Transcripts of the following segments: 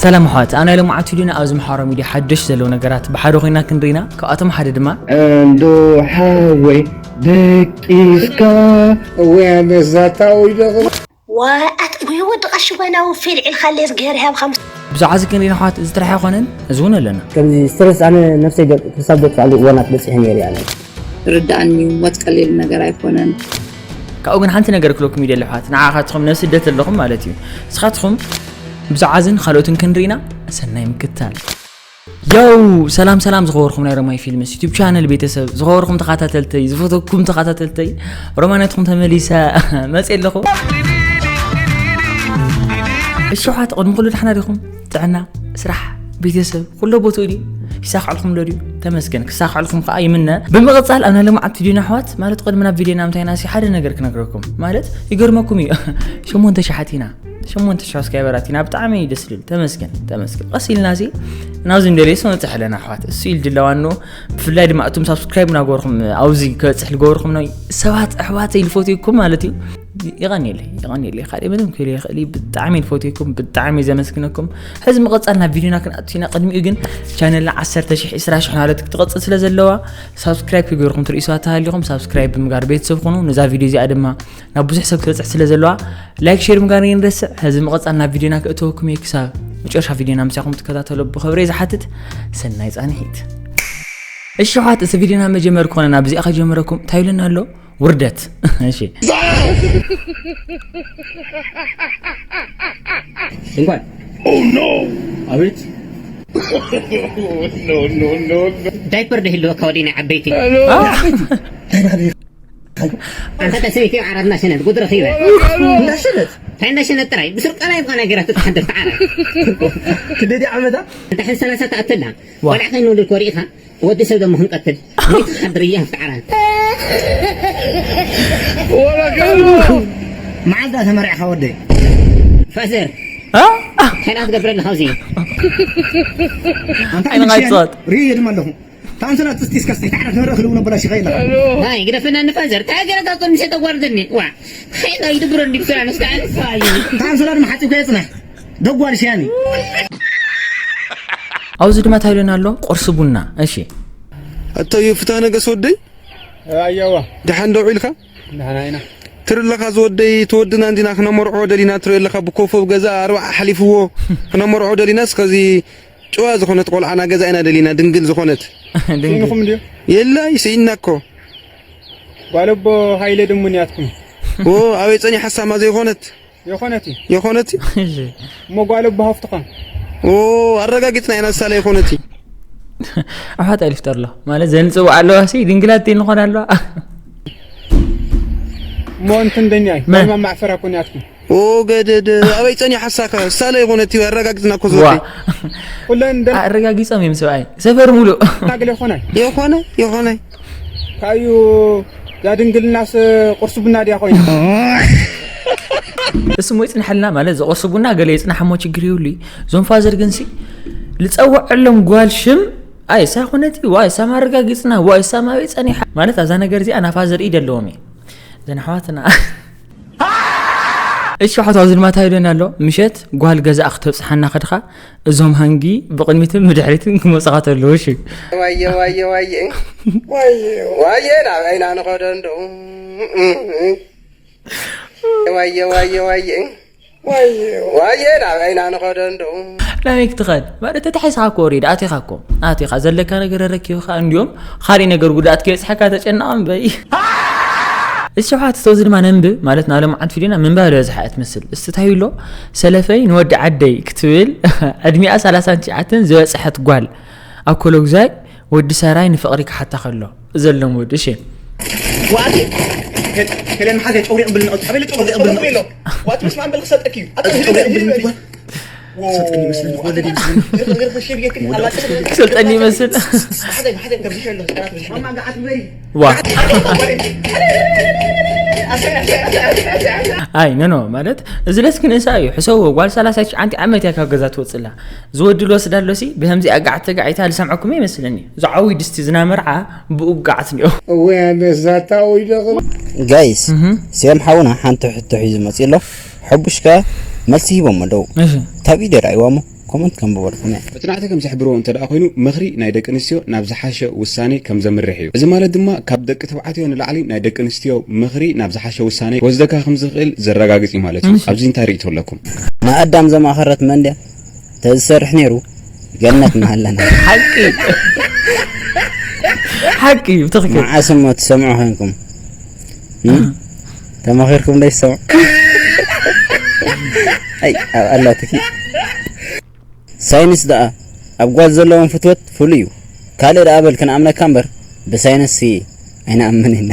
ሰላም ኣሕዋት፣ ኣነ ለምዓት ቪድዮና ኣብዚ ማሕበራዊ ሚድያ ሓደሽ ዘለዉ ነገራት ብሓደ ኮይና ክንርኢና። ካብኣቶም ሓደ ድማ እንዶ ሓወይ ደቂስካ። እወ፣ ኣነስ ዛታ ወይ ደቕ- ዋይ ኣትጉይ ወዲ ቀሽበናዊ ፊል ዒልካ ሌዝ ገር ሃብ ከም ብዛዕባ እዚ ክንርኢና ኣሕዋት፣ እዚ ጥራሕ ኣይኮነን፣ እዚ እውን ኣለና። ከምዚ ስትረስ ኣነ ነፍሰይ ገ- ክሳብ ዘጥፍኣሉ እዋናት በፂሐ ነይሩ ኣነ። ርድኣኒ፣ ሞት ቀሊል ነገር ኣይኮነን። ካብኡ ግን ሓንቲ ነገር ክለኩም ይደሊ ኣሕዋት፣ ንዓኻትኩም ነብሲ ስደት ዘለኹም ማለት እዩ። ንስኻትኩም ብዛዕባ እዝን ካልኦትን ክንርኢና ሰናይ ምክታል። ያው ሰላም ሰላም ዝኸበርኩም ናይ ሮማይ ፊልምስ ዩቲዩብ ቻነል ቤተሰብ፣ ዝኸበርኩም ተኸታተልተይ፣ ዝፈተኩም ተኸታተልተይ፣ ሮማነትኩም ተመሊሰ መፅእ ኣለኹ። እሺ ኣሕዋት፣ ቅድሚ ኩሉ ደሕና ዲኹም? ጥዕና፣ ስራሕ፣ ቤተሰብ ኩሎ ቦትኡ ድዩ? ይሳኽዐልኩም ዶ ድዩ? ተመስገን፣ ክሳኽዐልኩም ከዓ ይምነ። ብምቕፃል ኣብ ናይ ሎምዓንቲ ቪድዮና ኣሕዋት፣ ማለት ቅድሚ ናብ ቪድዮና ምንታይና ሲ ሓደ ነገር ክነግረኩም። ማለት ይገርመኩም እዩ። ሸሞንተ ሸሓት ኢና፣ ሸሞንተ ሸሕ ሰብስክራይበራት ኢና። ብጣዕሚ ደስ ዝብል። ተመስገን፣ ተመስገን። ቀስ ኢልና ሲ ናብዚ እንደልዮ ሲ ንበፅሕ ኣለና ኣሕዋት። እሱ ኢል ድለዋኑ፣ ብፍላይ ድማ እቶም ሳብስክራይብ ናገበርኩም፣ ኣብዚ ክበፅሕ ዝገበርኩም ናይ ሰባት ኣሕዋተይ ዝፈትየኩም ማለት እዩ። የቐንየለይ፣ የቐንየለይ። ካልእ ምንም ክብል ይኽእል እዩ። ብጣዕሚ ዝፈትየኩም፣ ብጣዕሚ ዘመስግነኩም። ሕዚ ምቕፃል ናብ ቪድዮና ክንኣቱ ኢና። ቅድሚኡ ግን ቻነልና ዓሰርተ ሽሕ፣ ዕስራ ሽሕ ማለት ክትቐፅል ስለ ዘለዋ፣ ሳብስክራይብ ክገብርኩም ትርእዩ ሰባት ተሃሊኹም፣ ሳብስክራይብ ብምግባር ቤተሰብ ኩኑ። ነዛ ቪድዮ እዚኣ ድማ ናብ ብዙሕ ሰብ ክትበፅሕ ስለ ዘለዋ፣ ላይክ፣ ሼር ምግባር ከይንረስዕ። ሕዚ ምቕፃል ናብ ቪድዮና ክእተወኩም እየ። ክሳብ መጨረሻ ቪድዮና ምሳኹም ትከታተሉ ብኽብሪ ዝሓትት። ሰናይ ፃንሒት። እሺ ኣሕዋት፣ እቲ ቪድዮና መጀመር ኮነ ናብዚኣ ከጀምረኩም እንታይ ኢሉና ኣሎ? ውርደት። እሺ። ድንኳን። ኣቤት። ዳይፐር ዶ ይህልወካ ወዲ ናይ ዓበይቲ? ኣንታ እታ ሰበይቲ ዓራት እናሸነት ጉድ ረኺበ። እንዳሸነት? እንታይ እንዳሸነት ጥራይ? ብስርቃ ላይ ብኻ ናይ ገራት ትተሓደር ተዓራት። ክንደይ ዓመታ? እንተ ሕዚ ሰላሳ ትኣትላ። ዋ። ቆልዓ ከይንወልድ ኮሪእኻ፣ ወዲ ሰብ ደሞ ክንቀትል። ወይ ትሓድር እያ ኣብቲ ዓራት። መዓዝ ደኣ ተመሪዕኻ ወደይ? ፋዘር። አ? እንታይ ደኣ ትገብር ኣለኻ ኣብዚ? ኣንታ ዓይንኻ ክልተ ሽያን ይፅወት። ርእየ ድማ ኣለኹ። ታንስና ጥስጢስካ እስቲ ታዕረፍ ንረኽ ልውነ በላሽ ይኸይላ። ናይ ግደፈና ንፋዘር። እንታይ ገረካ እኮ ምሸት ተጓርደኒ። ዋ። ኸይዳ ይድብሮ እንዲ ብስራ ንስካ ኣልፋ እዩ። ታንስና ድማ ሓፂብካ የፅናሕ። ደጓል ሽያኒ። ኣብዚ ድማ እንታይ ኢሉና ኣሎ? ቁርሲ ቡና። እሺ። ኣታዩ ፍትሐ ነገስ ወደይ? ኣየዋ። ደሓን ደው ኢልካ? ደሓና ኢና። ትሪ ኣለኻ ዝወደይ፣ ተወድና እንዲና ክነመርዖ ደሊና፣ ትሪ ኣለኻ ብኮፎ ገዛ ኣርባዓ ሓሊፍዎ ክነመርዖ ደሊና፣ እስከዚ ጭዋ ዝኾነት ቆልዓ ና ገዛ ኢና ደሊና፣ ድንግል ዝኾነት። ድንግል። ስኢንኹም ድዩ? የላይ፣ ስኢንና እኮ። ጓል ኣቦ ሃይለ ድሙን ያትኩም። ኦ፣ ኣበይ ጸኒሓ ሳማ ዘይኾነት? የኾነት እዩ። የኾነት እዩ? እሺ። እሞ ጓል ኣቦ ሃፍትኻ? ኦ፣ ኣረጋጊጽና ኢና፣ ሳላ የኾነት እዩ። ኣሕዋት ኣይልፍጠር ኣሎ። ማለት ዘንጽውዓ ኣለዋ ሲ፣ ድንግላት ንኾን ኣለዋ። እሞ እንትን ደኛ እዩ። መን? ጓል ማማ ዕፈራ ኮን ያትኩም። ኦ፣ ገደደ፣ ኣበይ ጸኒሓ ሳኸ? ሳላ የኾነት እዩ፣ ኣረጋጊጽና እኮ ዋ። ዝወደይ። ኩለን ደን ኣረጋጊጾም እዮም ሰብኣይ። ሰፈር ሙሉእ። ታግል የኾነ። የኾነ፣ የኾነ። ካዩ ዛ ድንግልናስ ቁርሲ ቡና ድያ ኮይና? እሱ ሞ ይጽንሐልና ማለት እዚ ቁርሲ ቡና ገለ ይጽናሕ እሞ ችግር የብሉ እዩ። እዞም ፋዘር ግን ሲ ልጸውዐሎም ጓል ሽም ኣይ እሳ ኮነት ዋይ እሳ ማረጋጊጽና ዋይ እሳ ማበይ ጸኒሓ ማለት ኣብዛ ነገር እዚኣ ናፋዘር ኢድ ኣለዎም እየ። እዘን ኣሕዋትና እሺ፣ ኣሕዋት ኣብዚ ድማ እንታይ ኢሉና ኣሎ? ምሸት ጓል ገዛእ ክተብጽሓና ከድኻ እዞም ሃንጊ ብቕድሚትን ብድሕሪትን ክመጹኻ ተለዉ፣ እሺ። ዋየ፣ ዋየ፣ ዋየ። ዋየ፣ ዋየ፣ ናበይና ንኸዶ እንዶ? ዋየ፣ ዋየ፣ ዋየ። ዋየ፣ ዋየ፣ ናበይና ንኸዶ እንዶ? ናበይ ክትኸድ? ማለት ተታሒዝካ እኮ ወሪድ፣ ኣቲኻ እኮ። ኣቲኻ ዘለካ ነገር ረኪብካ፣ እንዲዮም ካልእ ነገር ጉድኣት ከይበጽሓካ ተጨነቕ እምበይ። እሺ፣ ኣሕዋት፣ እስቲ እዚ ድማ ነንብብ፣ ማለት ናብ ሎምዓንቲ ቪድዮና ምንባብ ዝበዝሓ እያ ትመስል። እስቲ እንታይ ኣሎ? ሰለፈይ ንወዲ ዓደይ ክትብል ዕድሚኣ ሰላሳን ትሽዓተን ዝበጽሐት ጓል ኣብ ኮሎግዛይ ወዲ ሰራይ ንፍቕሪ ክሓታ ከሎ ዘሎም ወዲ፣ እሺ። ዋቲ ከለ መሓዘ ጨውሪ ቅብል ንቐጽ። ኣበለ ጨውሪ ቅብል ንቐጽ። ዋቲ ምስማን በል ክሰጠክ እዩ። ኣታ ጨውሪ ቅብል ንቐጽ። ሰልጠን ይመስል፣ ወለድ ይመስል። ሰልጠን ይመስል። ዋ። ኣይ፣ ኖ፣ ኖ፣ ማለት፣ እዚ ለስ ክንእሳ እዩ። ሕሰብዎ፣ ጓል ሰላሳ ትሽዓተ ዓመት እያ ካብ ገዛ ትወፅላ። ዝወዲ ልወስዳ ኣሎ ሲ፣ ብከምዚ ኣጋዕ ተጋዒታ ልሰምዐኩም ይመስለኒ። እዚ ዓብዪ ድስቲ ዝና መርዓ ብኡ ጋዓት እኒኦ። እወ፣ ኣነስ ዛታ ወይ ደኽም። ጋይስ፣ እህ። ሴም ሓውና ሓንቲ ሕቶ ሒዙ መፂኡ ኣሎ። ሕቡሽ ከ መልሲ ሂቦም ኣለዉ። እሺ። ታብ ኢደ ርኣይዋ እሞ። ኮመንት ከንብበልኩም እየ። መጽናዕቲ ከም ዝሕብርዎ እንተ ደኣ ኮይኑ፣ ምኽሪ ናይ ደቂ ኣንስትዮ ናብ ዝሓሸ ውሳኔ ከም ዘምርሕ እዩ። እዚ ማለት ድማ፣ ካብ ደቂ ተባዕትዮ ንላዕሊ ናይ ደቂ ኣንስትዮ ምኽሪ ናብ ዝሓሸ ውሳኔ ክወስደካ ከም ዝኽእል ዘረጋግጽ እዩ ማለት እዩ። እሺ። ኣብዚ እንታይ ርእይቶ ኣለኩም? ንኣዳም ዘማኸረት መን ድያ? ተዝሰርሕ ነይሩ፣ ገነት ምሃለና። ሓቂ። ሓቂ እዩ፣ ብትኽክል። መዓስ እሞ ትሰምዑ ኮንኩም? እም? ተመኺርኩም ዶ ይሰምዑ? ኣይ፣ ኣብ ኣላትኪ። ሳይንስ ደኣ ኣብ ጓል ዘለዎም ፍትወት ፍሉይ እዩ። ካልእ ደኣ በል ክንኣምነካ እምበር፣ ብሳይንስ ኣይንኣምን ኢና።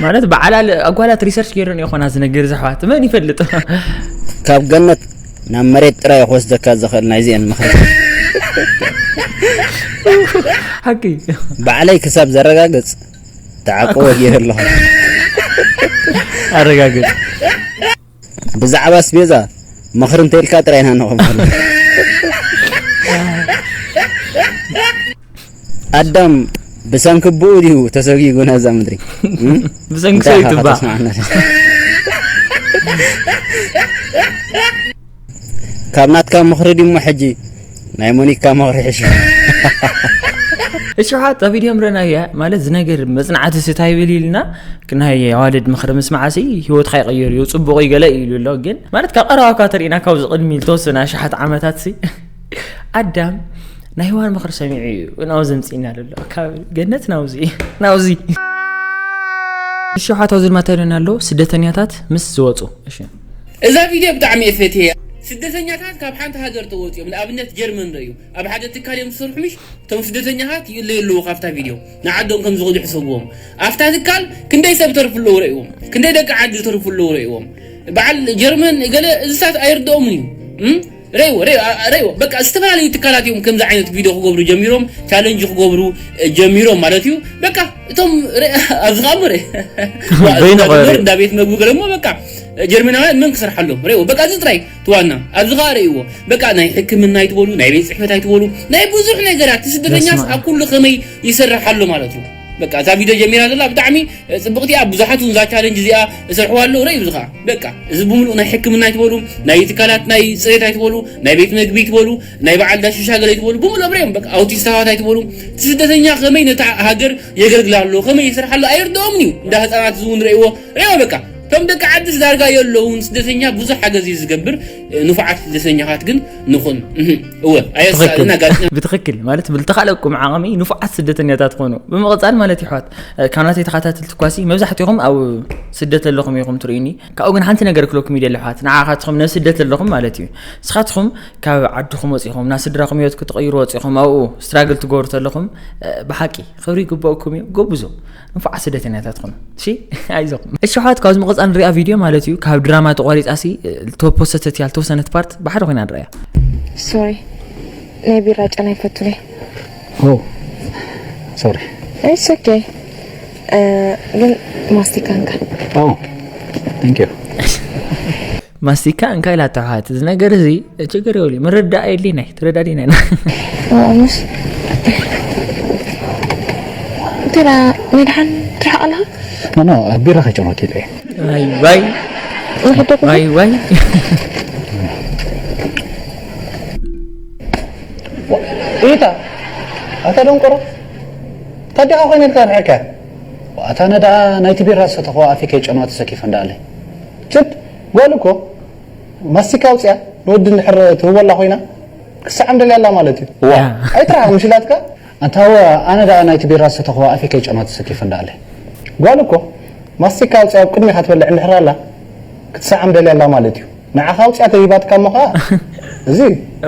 ማለት በዓል ኣጓላት ሪሰርች ገይረን ይኾና ዝነገር ዘሕዋት መን ይፈልጥ? ካብ ገነት ናብ መሬት ጥራይ ክወስደካ ዝኽእል ናይዚአን ምኽሪ። ሓቂ። ባዕለይ ክሳብ ዘረጋግጽ ተዓቅቦ ገይረ ኣለኹ። ኣረጋግጽ። ብዛዕባ ኣስቤዛ ምኽሪ እንተኢልካ ጥራይ ኢና ንቕበል። ኣዳም ብሰንኪ ብኡ ድዩ ተሰጊጉ ነዛ ምድሪ? እም? ብሰንኪ እንታይ ሰበይቱ ኢኻ እባ። ተስማዕና? ካብ ናትካ ምኽሪ ድሞ ሕጂ ናይ ሞኒካ ምኽሪ ሕሹ። እሺ፣ ሓታ ቪድዮ ምረናያ ማለት ዝነገር መጽናዕቲ ስታይ ብል ኢልና ናይ ኣዋልድ ምኽሪ ምስማዕሲ ህይወትካ ይቕይር እዩ፣ ጽቡቕ እዩ ገለ ኢሉ ኣሎ። ግን ማለት ካብ ቀረባካ ተሪእና ካብዚ ቅድሚ ዝተወሰነ ኣሽሓት ዓመታት ሲ ኣዳም ናይ ሄዋን ምኽሪ ሰሚዑ እዩ ናብዚ ዘምጽእና ዘሎ። ካብ ገነት ናብዚ፣ ናብዚ። እሺ፣ ሓታ ኣብዚ ድማ እንታይ ኢሉና ኣሎ? ስደተኛታት ምስ ዝወጹ። እሺ። እዛ ቪድዮ ብጣዕሚ እየ ፈትየያ። ስደተኛታት ካብ ሓንቲ ሃገር ተወፂኦም፣ ንኣብነት ጀርመን ረእዩ፣ ኣብ ሓደ ትካል እዮም ዝሰርሑ፣ ምሽ እቶም ስደተኛታት ይእለዩ ኣለዉ ካብታ ቪድዮ፣ ንዓዶም ከም ዝኸዱ ሕሰብዎም። ኣብታ ትካል ክንደይ ሰብ ተርፉ ኣለዉ ረእይዎም፣ ክንደይ ደቂ ዓዲ ተርፉ ኣለዉ ረእይዎም። በዓል ጀርመን ገለ እዚታት ኣይርድኦምን እዩ። እም? ረእይዎ፣ ረእይዎ፣ አ-፣ ረእይዎ። በቃ ዝተፈላለዩ ትካላት እዮም ከምዚ ዓይነት ቪድዮ ክገብሩ ጀሚሮም፣ ቻለንጅ ክገብሩ፣ እ፣ ጀሚሮም ማለት እዩ። በቃ እቶም ረ-፣ ኣብዚ ኸኣ እሞ ረ-፣ በይኑ ዋ-፣ ቆረሩ። እንዳ ቤት መግቢ ገለ እሞ በቃ ጀርመናውያን መን ክሰርሓሎም? ረእይዎ። በቃ እዚ ጥራይ እቲ ዋና። ኣብዚ ኸኣ ረእይዎ። በቃ ናይ ሕክምና ኣይትበሉ፣ ናይ ቤት ጽሕፈት ኣይትበሉ፣ ናይ ብዙሕ ነገራት። እቲ ስደተኛስ በስመ ኣብ። ኣብ ኩሉ ከመይ ይሰርሕ ኣሎ ማለት እዩ። በቃ እዛ ቪድዮ ጀሚራ ዘላ ብጣዕሚ ጽብቕቲ እያ። ብዙሓት እውን እዛ ቻለንጅ እዚኣ እሰርሕዋ ኣለዉ። ረእዩ እዚ ኸኣ በቃ እዚ ብምሉእ ናይ ሕክምና ኣይትበሉ፣ ናይ ትካላት ናይ ጽሬት ኣይትበሉ፣ ናይ ቤት መግቢ ኣይትበሉ፣ ናይ በዓል ዳሽሻ ገለ ኣይትበሉ፣ ብምሉኦም ረእዮም። በቃ ኣውቲስታዋት ኣይትበሉ። እቲ ስደተኛ ከመይ ነታ ሃገር የገልግላ ኣሎ፣ ከመይ ይሰርሓ ኣሎ ኣይርድኦምን እዩ። እንዳ ህጻናት እዚ እውን ረእይዎ፣ ረእይዎ በቃ። እቶም ደቂ ዓድስ ዳርጋ የለውን። ስደተኛ ብዙሕ ሓገዝ እዩ ዝገብር። ንፉዓት ስደተኛታት ግን ንኹን። እህ፣ እወ፣ ኣየሳእልና ትኽክል። ጋዜጠኛ። ብትኽክል፣ ማለት ብልተኻለኩም ዓቐሚ ንፉዓት ስደተኛታት ኾኑ። ብምቕጻል ማለት እዩ፣ ኣሕዋት፣ ካብ ናተይ ተኸታተልቲ እኳሲ መብዛሕትኹም ኣብ ስደት ኣለኹም ኢኹም ትርእዩኒ። ካብኡ ግን ሓንቲ ነገር ክለኩም ይደሊ፣ ኣሕዋት፣ ንዓኻትኹም ነብ ስደት ኣለኹም ማለት እዩ። ንስኻትኹም ካብ ዓድኹም ወጺኹም፣ ናብ ስድራኹም ህይወት ክትቕይሩ ወጺኹም፣ ኣብኡ ስትራግል ትገብሩ ተለኹም፣ ብሓቂ ክብሪ ይግበእኩም እዩ። ጎብዞ፣ ንፉዓት ስደተኛታት ኹኑ። እሺ፣ ኣይዞኹም። እሺ፣ ኣሕዋት፣ ካብዚ ምቕጻል ንሪኣ ቪድዮ ማለት እዩ፣ ካብ ድራማ ተቋሪጻ ሲ፣ ተፖሰተት እያ፣ ዝተወሰነት ፓርት ብሓደ ኮይና ንሪኣ። ሶሪ፣ ናይ ቢራ ጨና ይፈቱን እየ። ኦ፣ ሶሪ። ኢትስ ኦኬ። እ፣ ግን ማስቲካ እንካ። ኦ፣ ታንክ ዩ። ማስቲካ እንካ ኢላታ ኣሕዋት፣ እዚ ነገር እዚ ችግር የብሉ። ምርዳእ የድልየና እዩ። ትረዳድእና ኢና። ኦ፣ ምስ እንተ ደኣ ናይ ደሓን ትርሕቕ ኣለኻ? ኖ፣ ኖ፣ ቢራ ከይጨመርኩ ኢለ እየ። ዋይ፣ ዋይ። ንኽደግሞ? ዋይ፣ ዋይ። ኢታ፣ ኣታ ደንቆሮ፣ ታዲኻ ኮይነ ኢልካ ርሕቀ? ኣታ ነዳ ናይቲ ቢራ ዝሰተኽዎ ኣፌ ከይጨነዋ ተሰኪፈ እንዳኣለይ። ችድ፣ ጓል እኮ ማስቲካ ኣውፅያ ንወዲ እንድሕር ትህቦ ኣላ ኮይና ክሰዓም ደልያ ኣላ ማለት እዩ። ዋ። ያ። ኣይትርሓቕ ምሽ ኢላትካ? ኣንታ እወ፣ ኣነ ደኣ ናይቲ ቢራ ዝሰተኽዎ ኣፌ ከይጨነዋ ተሰኪፈ እንዳኣለይ። ጓል እኮ ማስቲካ ኣውፅያ ኣብ ቅድሚኻ ትበልዕ እንድሕር ኣላ ክትሰዓም ደልያ ኣላ ማለት እዩ። ንዓኻ ኣውፅያ ተሂባትካ እሞ ኸዓ እዚ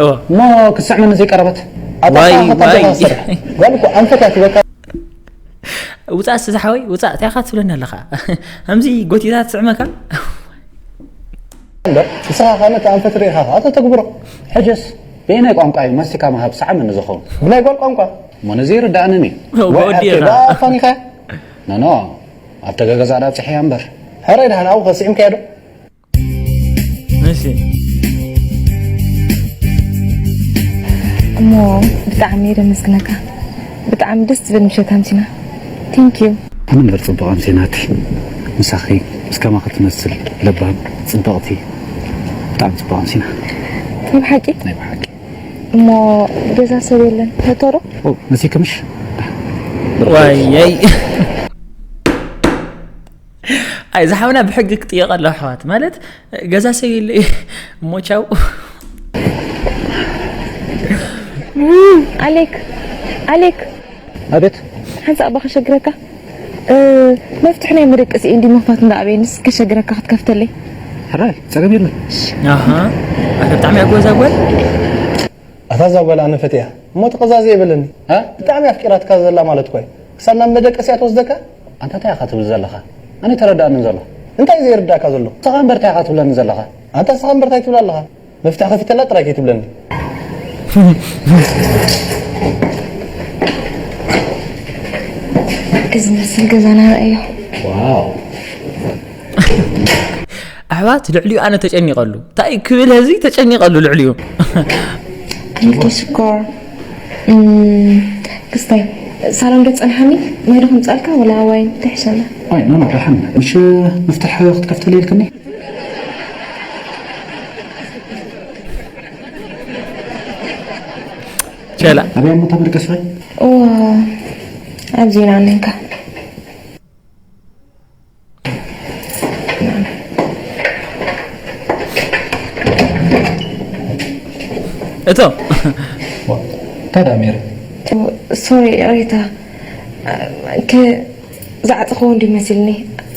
እወ። እሞ ክትስዕመኒ ዘይቀረበት። ኣታ ዋይ፣ ኸዓ ዋይ። ተሰርሕ። ጓል እኮ ኣንፈት እያ ትበካ። ውፃእ እስቲ ዝሓወይ፣ ውፃእ፣ እንታይ ኢኻ ትብለኒ ኣለኻ? ከምዚ ጎቲታ ትስዕመካ? እምበር፣ ንስኻ ኸኣ ነቲ ኣንፈት ርኢኻ ኸኣ ተተግብሮ። ሕጅስ፣ በየናይ ቋንቋ እዩ ማስቲካ ምሃብ ሰዓመኒ ዝኸውን? ብናይ ጓል ቋንቋ። እሞ ነዚ ይርድኣንን እዩ። ወይ ብወዲ ዓርከይ፣ ኢኻ። ብኣፋን ኢኻ? ኖ፣ ኖ፣ ኣብ ተገገዛ ዳ ኣብፅሐያ እምበር። ሕራይ ደሓን ኣብኡ ኸ ስዒምካዮ ዶ? እሺ። እሞ ብጣዕሚ እየ ደመስግነካ። ብጣዕሚ ደስ ዝብል ምሸት ኣምሲና። ቴንክ ዩ። ኣነ እምበር ጽቡቕ ኣምሲናቲ። ምሳኺ ምስ ከማኺ ትመስል ለባም፣ ጽብቕቲ፣ ብጣዕሚ ጽቡቕ ኣምሲና። ናይ ብሓቂ ናይ ብሓቂ እሞ ገዛ ሰብ የለን። ተቶሮ ኦ መሲክምሽ ዋይይ ኣይ ዝሓውና ብሕጊ ክጥየቕ ኣለዎ ኣሕዋት ማለት ገዛ ሰብ የለ እሞ ቻው ኣሌክ ኣሌክ ኣቤት ሓንሳእ እባ ከሸግረካ እ፣ መፍትሕ ናይ መደቀሲ እንዲ ምኽፋት እንዳኣበየንስ ከሸግረካ ክትከፍተለይ ሕራይ ጸገም የለን ኣሃ ኣታ ብጣዕሚ ኣጎዛ ጓል ኣታ እዛ ጓል ኣነ ፈትያ እሞ ተቐዛዘ የብለኒ እ? ብጣዕሚ ኣፍቂራትካ ዘላ ማለት ኮይ ክሳብ ናብ መደቀስያ ትወስደካ ኣንታ እንታይ ኢኻ ትብል ዘለኻ ኣነ ተረዳእንን ዘሎ እንታይ ዘይርዳእካ ዘሎ ንስኻ እምበር እንታይ ኢኻ ትብለኒ ዘለኻ ኣንታ ንስኻ እምበር እንታይ ትብል ኣለኻ መፍትሕ ከፊተላ ጥራይ ከይትብለኒ እዚ መስል ገዛና ረኣዮ ዋው ኣሕዋት ልዕሊኡ ኣነ ተጨኒቐሉ እንታይ ክብል ህዚ ተጨኒቐሉ ልዕሊኡ ክልተ ሽኮር እም፣ ክስታይ ሳሎን ዶ ትጸንሓኒ ማይ ዶ ከምጻልካ ወላ ዋይን ትሕሸና ኣይ ኖ ኖ ደሓን ምሽ መፍትሕ ክትከፍተለይ ኢልክኒ ቸላ ኣበይ እሞ ተመርቀስ ወይ እዋ ኣብዚ ኢና ነንካ እቶ እንታይ ደኣ ሜሪ ሶሪ ይቕሬታ ክ ዝዓፀኽዎ እንዲ መሲልኒ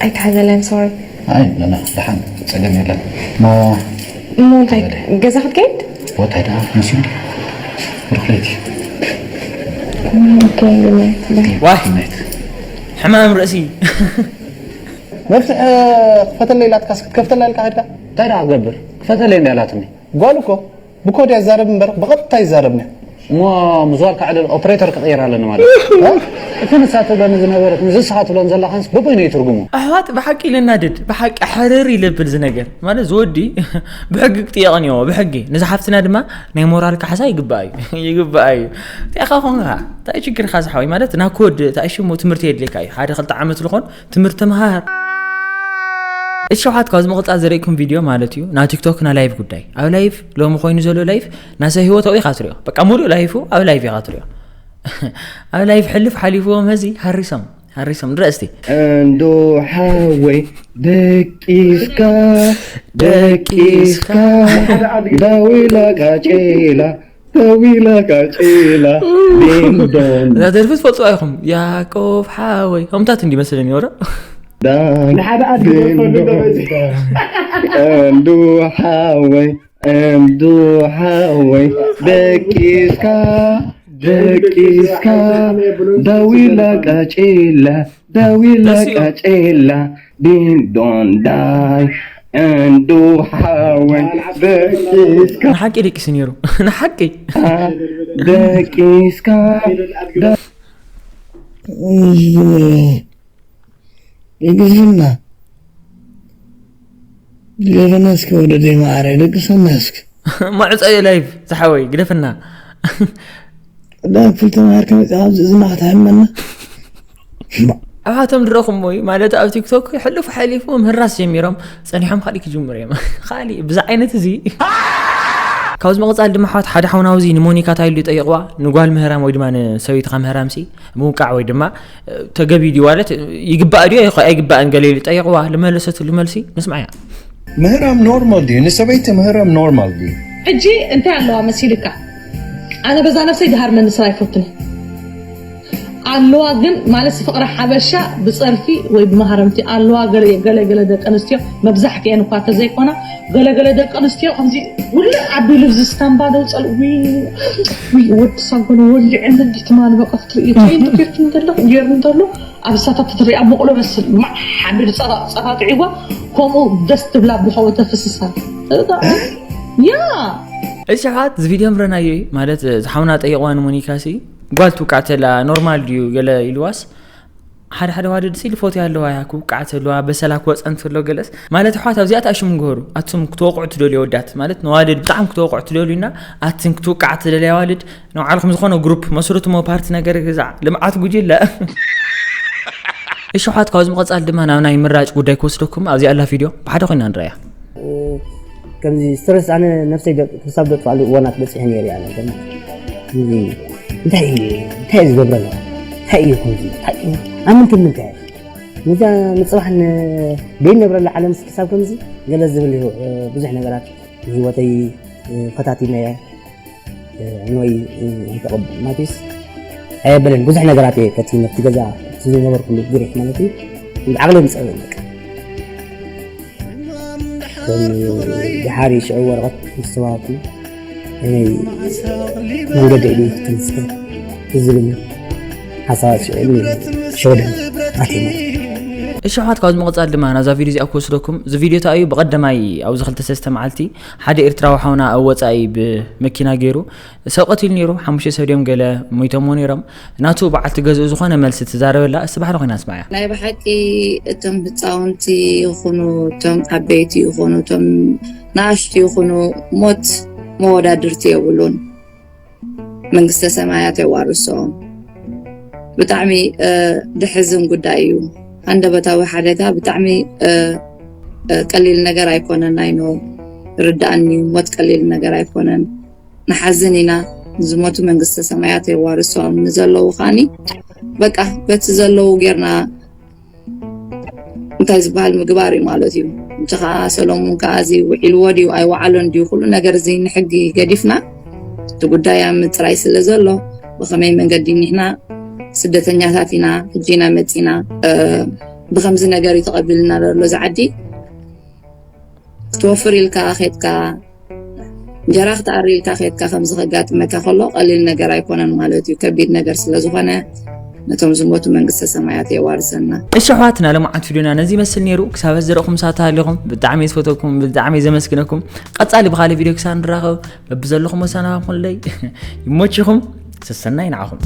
ኣይተሓዘለን ሶሪ ኣይ ለና ደሓን ጸገም የለን ሞ እሞ እንታይ ገዛ ክትከይድ ወታይ ደኣ መሲሉ ብሩክ ለይቲ ኦኬ ጉድ ናይት ባይ ዋይ ናይት ሕማም ርእሲ መፍትሕ ክፈተለይ ኢላትካስ ክትከፍተላ ኢልካ ከድካ እንታይ ደኣ ክገብር ክፈተለይ እንዳ ኢላትኒ ጓል እኮ ብኮድ እያ ትዛረብ እምበር ብቐጥታ ይዛረብኒ እሞ ምዝዋር ካዕደል ኦፕሬተር ክቕይር ኣለኒ ማለት እዩ እቲ ንሳ ትብለኒ ዝነበረት ንዚ ንስኻ ትብለን ዘለኻንስ በበይኑ እዩ ትርጉሙ ኣሕዋት ብሓቂ ለናድድ ብሓቂ ሕርር ይለብል ዝነገር ማለት ዝወዲ ብሕጊ ክጥየቕ እኒኦ ብሕጊ ንዚ ሓፍትና ድማ ናይ ሞራል ካሕሳ ይግባእ እዩ ይግባእ እዩ እንታይ ኢኻ ኾንካ እንታይ ችግርካ ዝሓወይ ማለት ናኮድ እንታይ ሽሙ ትምህርቲ የድልየካ እዩ ሓደ ክልተ ዓመት ዝኾን ትምህርቲ ተምሃር እቲ ሸውሓት ካብ ዝምቕፃል ዘርእኩም ቪድዮ ማለት እዩ ና ቲክቶክ ና ላይቭ ጉዳይ ኣብ ላይቭ ሎሚ ኮይኑ ዘሎ ላይቭ ናሰብ ህይወት ኣብኡ ኢኻ ትሪኦ በቃ ሙሉእ ላይፉ ኣብ ላይቭ ኢኻ ትሪኦ ኣብ ላይቭ ሕልፍ ሓሊፍዎም ህዚ ሃሪሶም ሃሪሶም ንረእስቲ እንዶ ሓወይ ደቂስካ ደቂስካ ዳዊላ ቃጭላ ዳዊላ ቃጭላ ዲንዶን እዛ ደርፊ ትፈልጡ ኣይኹም ያቆብ ሓወይ ከምታት እንዲ መስለኒ ወረ ዳን ንሓደ ኣድጊ ደርፈሉ ዶ በዚ እንዶ ሓወይ እንዶ ሓወይ ደቂስካ ደቂስካ ዳዊላ ቃጭላ ዳዊላ ደስ ይላል። ቃጭላ ዲንዶን ዳይ እንዶ ሓወይ ደቂስካ ንሓቂ ደቂሱ ነይሩ ንሓቂ ደቂስካ ይግዝና ይግዝና እስኪ ወደ ደይ ማዕረ ይደቅሰና እስኪ ማዕፀዮ ላይቭ ዝሓወይ ግደፍና ዳክፍል ተማሃር ከመፅኣ ኣብዚ እዝና ክትሃመና ኣባቶም ድረኹም ወይ ማለት ኣብ ቲክቶክ ሕሉፍ ሓሊፉ ምህራስ ጀሚሮም ፀኒሖም ካሊእ ክጅምሩ እዮም ካሊእ ብዛ ዓይነት እዚ ካብዚ መቕፃል ድማ ሓት ሓደ ሓውና ውዚ ንሞኒካ ታይሉ ይጠይቕዋ ንጓል ምህራም ወይ ድማ ንሰበይትኻ ምህራም ሲ ምውቃዕ ወይ ድማ ተገቢ ድዩ ማለት ይግባእ ድዩ ኣይግባእን ገለ ይጠይቕዋ ልመለሰትሉ መልሲ ንስማያ ምህራም ኖርማል ድዩ ንሰበይቲ ምህራም ኖርማል ድዩ ሕጂ እንታይ ኣለዋ መሲልካ ኣነ በዛ ነብሰይ ድሃር መንስር ኣይፈቱን ኣለዋ ግን ማለት ፍቅሪ ሓበሻ ብፀርፊ ወይ ብመሃረምቲ ኣለዋ ገለ ገለ ገለ ደቂ ኣንስትዮ መብዛሕትኤን እኳ ተዘይኮና ገለ ገለ ደቂ ኣንስትዮ ከምዚ ውልዕ ኣቢሉ እዚ ስታምባ ደውፀል ወዲ ሳጎን ወሊዐ ምንዲ ትማል በቀፍ ትርኢ ትሬንድ ጌርክ እንተሎ ጌሩ እንተሎ ኣብ ሳታት ትርኢ ኣብ መቁሎ መስል ማሕ ሓቢሉ ፀፋጥዒዋ ከምኡ ደስ ትብላ ብኸወ ተፍስሳ ያ እዚ ሸሓት እዚ ቪድዮ ምረናዮ እዩ ማለት ዝሓውና ጠይቕዋ ንሞኒካ ሲ ጓል ትውቃዕ ተላ ኖርማል ድዩ ገለ ኢልዋስ ሓደ ሓደ ዋደድ ሲ ልፎት ኣለዋ ያ ክውቃዕ ተለዋ በሰላ ክወፀን ተሎ ገለስ ማለት ኣሕዋት ኣብዚኣ ተኣሽሙ ንግበሩ ኣቱም ክትወቕዑ ትደልዩ ወዳት ማለት ንዋደድ ብጣዕሚ ክትወቕዑ ትደልዩና ኣትን ክትውቃዕ ትደልያ ዋልድ ንባዕልኩም ዝኾነ ግሩፕ መስርቱ ሞ ፓርቲ ነገር ግዛዕ ልምዓት ጉጅለ እሽሓት ካብዚ ምቐፃል ድማ ናብ ናይ ምራጭ ጉዳይ ክወስደኩም ኣብዚኣ ኣላ ቪድዮ ብሓደ ኮይና ንረያ ከምዚ ስትረስ ኣነ ነብሰይ ደ- ክሳብ ደጥፋሉ እዋናት በፂሐ ነይሩ እያ። ከምዚ እንታይ እዩ እንታይ እዩ ዝገብረና እንታይ እዩ ከምዚ እንታይ እዩ? ኣብ ምንትን ምንታይ ነዛ ንፅባሕ ን- ደይነብረላ ዓለም ክሳብ ከምዚ ገለ ዝብል እዩ። ብዙሕ ነገራት ንህይወተይ ፈታቲመ እየ። ንወይ ማቲስ ኣየበለን ብዙሕ ነገራት እየ ከቲ ነቲ ገዛ እቲ ዝነበርኩሉ ግሪክ ማለት እዩ። ዓቕሊ ምፀበ በቃ ድሓሪ ሽዑ ወረቐት ምስ ተዋሃብኩ መንገዲ ኢሉ ትንስተ ዝብል ሓሳባት ሽዑ ሸወደን ኣትዩና። እሺ ኣሕዋት፣ ካብዚ ምቕጻል ድማ ናዛ ቪድዮ እዚኣ ክወስደኩም። እዚ ቪድዮ እንታይ እዩ? ብቐደማይ ኣብዚ ክልተ ሰለስተ መዓልቲ ሓደ ኤርትራዊ ሓውና ኣብ ወጻኢ ብመኪና ገይሩ ሰብ ቀቲሉ ነይሩ። ሓሙሽተ ሰብ ድዮም ገለ ሞይቶሞ ነይሮም። ናቱ በዓልቲ ገዝኡ ዝኾነ መልሲ ትዛረበላ እስቲ ባሕሪ ኮይና ንስማያ። ናይ ብሓቂ እቶም ህፃውንቲ ይኹኑ እቶም ዓበይቲ ይኹኑ እቶም ንኣሽቱ ይኹኑ ሞት መወዳድርቲ የብሉን። መንግስተ ሰማያት የዋርሶም። ብጣዕሚ ድሕዝን ጉዳይ እዩ። ሃንደበታዊ ሓደጋ ብጣዕሚ ቀሊል ነገር ኣይኮነን። ኣይኖ ርዳኣኒ ሞት ቀሊል ነገር ኣይኮነን። ንሓዝን ኢና። ዝሞቱ መንግስተ ሰማያት የዋርሶም፣ ንዘለዉ ከዓኒ በቃ በቲ ዘለዉ ጌርና እንታይ ዝበሃል ምግባር እዩ ማለት እዩ። እንተ ከዓ ሰሎሙን ከዓ እዚ ውዒልዎ ድዩ ኣይወዓሎን ድዩ ኩሉ ነገር እዚ ንሕጊ ገዲፍና እቲ ጉዳይ ኣብ ምፅራይ ስለ ዘሎ ብኸመይ መንገዲ ኒሕና ስደተኛታት ኢና ሕጂ ኢና መፂና ብከምዚ ነገር እዩ ተቐቢልና ዘሎ እዚ ዓዲ ክትወፍር ኢልካ ከድካ እንጀራ ክትኣሪ ኢልካ ከድካ ከምዚ ከጋጥመካ ከሎ ቀሊል ነገር ኣይኮነን ማለት እዩ። ከቢድ ነገር ስለ ዝኾነ ነቶም ዝሞቱ መንግስተ ሰማያት የዋርሰና። እሺ ኣሕዋትና፣ ለማዓት ቪድዮና ነዚ ይመስል ነይሩ። ክሳብ ዝረእኹም ሳታ ኣለኹም ብጣዕሚ ዝፈተኩም ብጣዕሚ ዘመስግነኩም። ቀጻሊ ብኻሊ ቪድዮ ክሳብ ንራኸብ በብዘለኹም ወሳና ኩለይ ይሞችኹም። ሰሰናይ ንዓኹም።